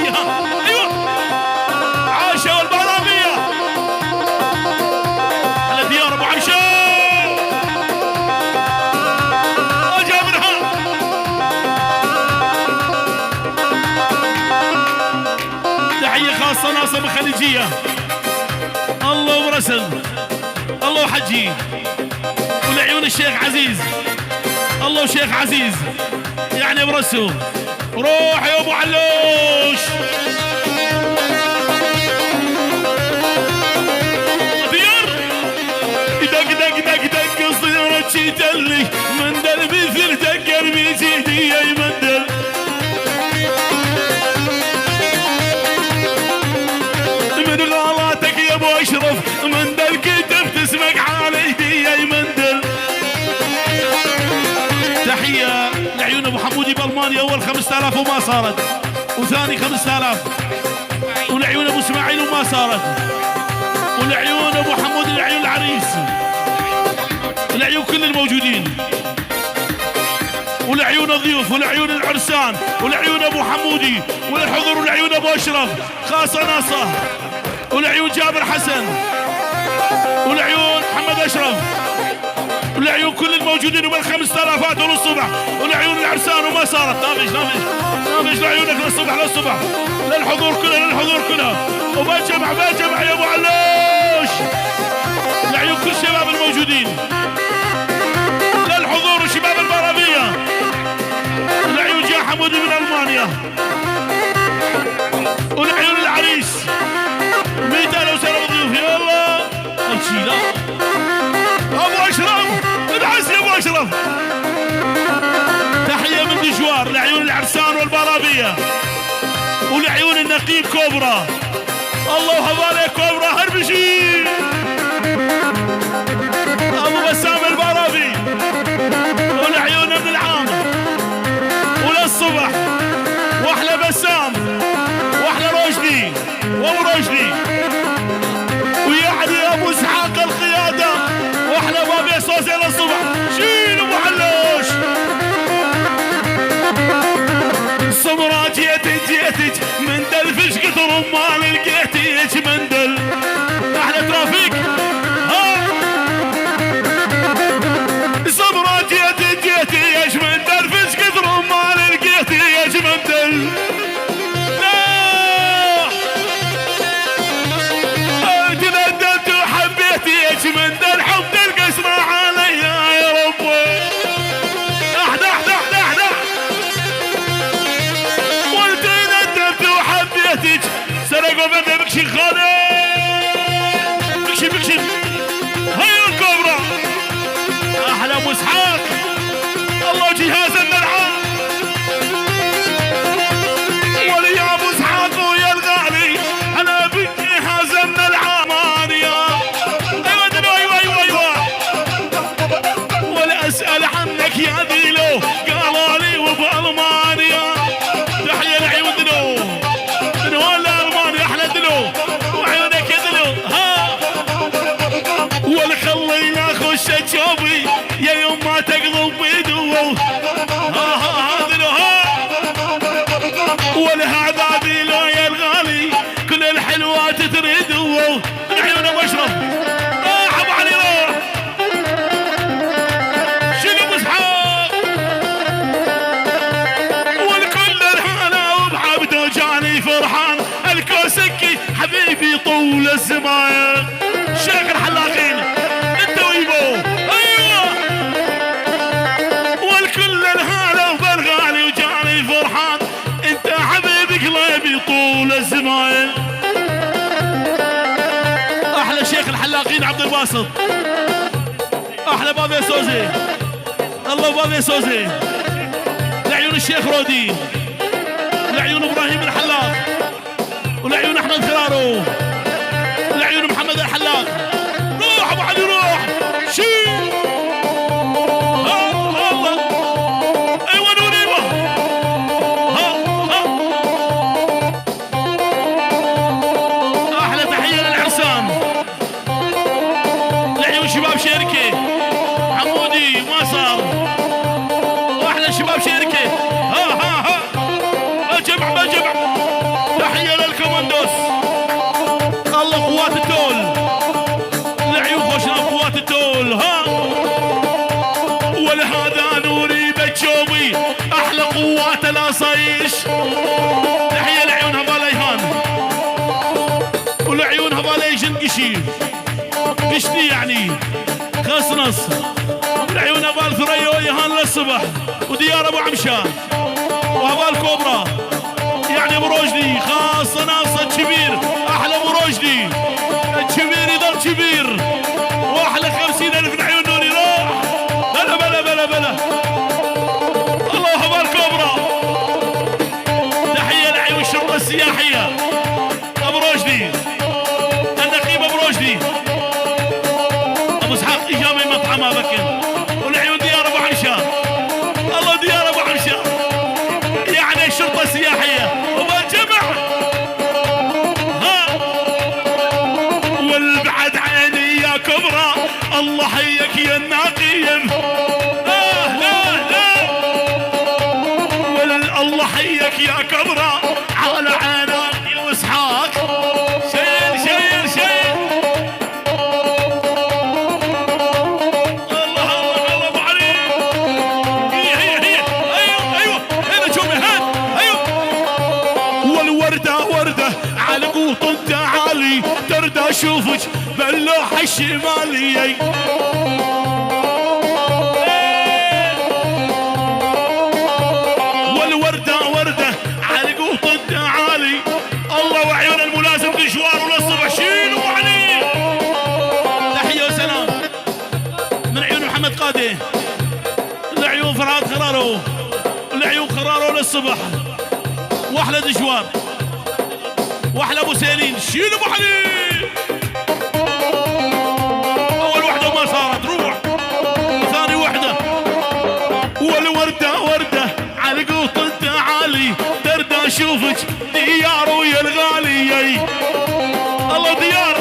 الخليجية. ايوه عاشوا البرامية على ديار ابو عمشو اجا منها. تحية خاصة ناصر الخليجية. الله ورسل الله وحجي ولعيون الشيخ عزيز. الله وشيخ عزيز يعني برسو. روح يا ابو علوش. ديار دق دق دق دق صيرت شتلي مندل مثل دق قربي يا مندل. من غلاتك يا ابو اشرف مندل كتبت اسمك على يا مندل. تحية لعيون ابو حمودي بالمانيا، اول 5000 وما صارت، وثاني 5000، ولعيون ابو اسماعيل وما صارت، ولعيون ابو حمودي، لعيون العريس، ولعيون كل الموجودين، ولعيون الضيوف، ولعيون العرسان، ولعيون ابو حمودي، وللحضور، ولعيون ابو اشرف خاصة ناصه، ولعيون جابر حسن، ولعيون محمد اشرف، ولعيون كل الموجودين وبال 5000 وللصبح، ولعيون العرسان وما صارت. نافش نافش نافش لعيونك للصبح للصبح، للحضور كله للحضور كله، وبالجمع بالجمع يا ابو علوش، لعيون كل الشباب الموجودين، للحضور وشباب البرامية، ولعيون جا حمودي من المانيا، ولعيون العريس 200 وسلام ضيوف. يلا الشيلة ابو اشرف ادعس يا ابو اشرف. تحية من دجوار لعيون العرسان والبرابيه، ولعيون النقيب كوبرا. الله وحبالي كوبرا هربشي ابو بسام البرابي، ولعيون ابن العام، وللصبح، واحلى بسام، واحلى رشدي وابو رشدي، ويا ابو اسحاق القيادة، واحلى بابي صوصي للصبح. شيل ابو علوش. سمرة جيتك جيتك من دلفش قطر وما لقيتك مندل. احلى ترافيك. ها سمرة جيتك جيتك من دلفش قطر وما لقيتك مندل. تندمت وحبيتك من دل حب القسمة علي يا رب. احدى احدى احدى احدى وتندمت وحبيتك. سرقوا مني بكشي خالد بكشي بكشي. هيا الكوبرا احلى ابو اسحاق. الله جهاز النرعان ولي ابو اسحاق ويا الغالي انا بجهاز النرعان يا ايوه ايوه ايوه ايوه. ولا اسال عنك يا ديلو قالوا لي وبالمانيا. تحية لعيون دلو دلو المانيا احلى دلو وعيونك يا دلو. ها ولا خلينا خش جوبي يا يوم ما تقضب بدو. ها ها ها دلو ها. ولهذا دلو يا الغالي كل الحلوات تريدو. عيون ابو اشرف راح ابو علي روح. شنو ابو اسحاق والكل الهلا وبحبده جاني فرحان الكوسكي حبيبي طول الزمان. شيخ الحلاقين انت ويبو. ايوه والكل الهلا وبالغالي وجاني فرحان انت حبيبي قلبي طول الزمان. احلى شيخ الحلاقين عبد الباسط. احلى بابي سوزي. الله بابي سوزي. لعيون الشيخ رودي، لعيون ابراهيم الحلاق، ولعيون احمد خرارو، لعيون محمد الحلاق. روح ابو علي روح. شيل الله ايوه نوريبه. ها ها احلى تحية للعرسان، لعيون شباب شركة حمودي ما صار، واحلى شباب شركة. ها ها ها ما جمع ما جمع. كوماندوس. الله قوات التول، العيون خوشنا قوات التول. ها ولهذا نوري بجوبي احلى قوات الاسايش. تحية لعيون هبال ايهان ولعيون هبال ايجن قشي قشتي يعني خصنص. ولعيون هبال ثريا ويهان للصبح وديار ابو عمشان وهبال كوبرا يعني ابو رشدي خاصة ناصة كبير. احلى ابو رشدي الكبير يضل كبير. واحلى 50,000 لعيون نوري. روح بلا بلا بلا بلا. الله هبال كوبرا. تحية لعيون الشرطة السياحية ابو رشدي النقيب ابو رشدي ابو اسحاق اجا من مطعم بكر. والعيون ديار ابو عمشان. الله ديار ابو عمشان يعني الشرطة السياحية وبالجمع. ها والبعد عيني يا كبرى الله حيك يا النقيم. لا لا لا الله حيك يا كبرى على عينك يا اسحاق. شيل شيل شيل. الله الله الله ابو علي. هي هي هي ايوه ايوه هنا شوفي هات ايوه. والورده ورده على قوط تعالي ترد اشوفك باللوحه الشمالية. والورده ورده على قوط تعالي. الله وعيون الملازم دشوار وللصبح. شيل ابو علي. تحية وسلام من عيون محمد قادي لعيون فرهاد خرارو لعيون خرارو للصبح. واحلى دشوار واحلى ابو سيرين. شيل ابو علي. اول وحده ما صارت روح ثاني وحده. والورده ورده على قوط تعالي درد اشوفك ديار ويا الغالي. الله ديار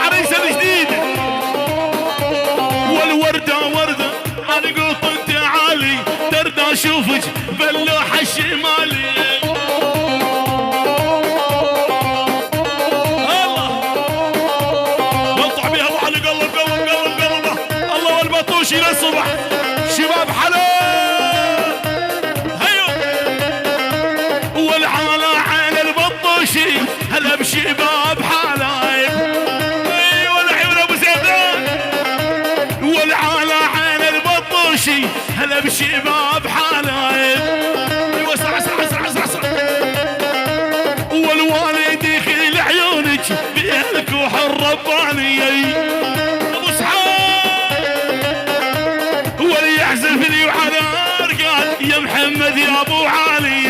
عريس الجديد. والورده ورده على قوط تعالي درد اشوفك باللوحه الشمالي. الله بلطع بيها ابو علي. قلب قلب قلب قلب. الله والبطوشي للصبح شباب حلال. هيو والعالى عين البطوشي هلا بشباب حلايب. ايوه العيون ابو زيدان. والعالى عين البطوشي هلا بشباب حلايب. ايوه اسرع اسرع اسرع اسرع اسرع. والوالد يخيل عيونك بأهلك وحر رباني ابو اسحاق. وليحزف لي وعلى قال يا محمد يا ابو علي.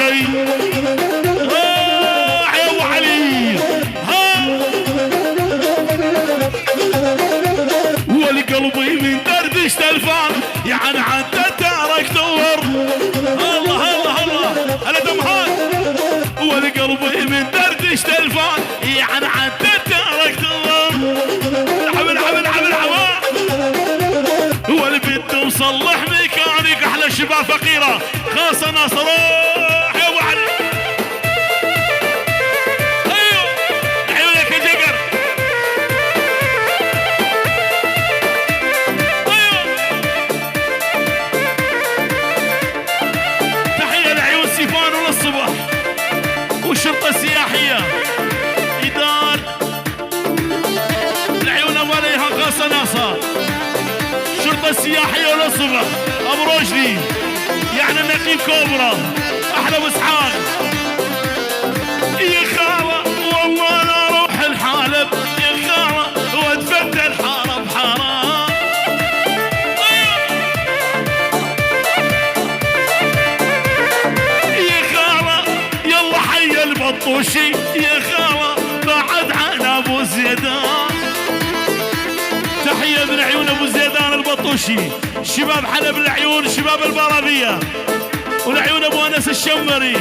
يا ابو علي. ها والقلبي من دردش تلفان يعني عدى تارك دور. الله الله الله هلا دمهان. والقلبي من دردش تلفان يعني عدى تارك دور. العب العب العب العب. والبنت مصلح ميكانيك. احلى شباب فقيرة خاصة ناصر. يا ابو علي. ايوه عيونك يا جقر. ايوه تحية لعيون سيفان وللصبح والشرطة السياحية ادارة العيون ابو عليها خاصة ناصر. الشرطة السياحية وللصبح ابو رشدي يعني النقيب كوبرا احلى ابو اسحاق. يا خالة والله انا اروح الحالب يا خالة واتفتل حارة بحارة. يا خالة يلا حي البطوشي يا خالة بعد عن ابو زيدان. تحية من عيون ابو زيدان البطوشي. شباب حلب العيون شباب البرابية والعيون ابو انس الشمري.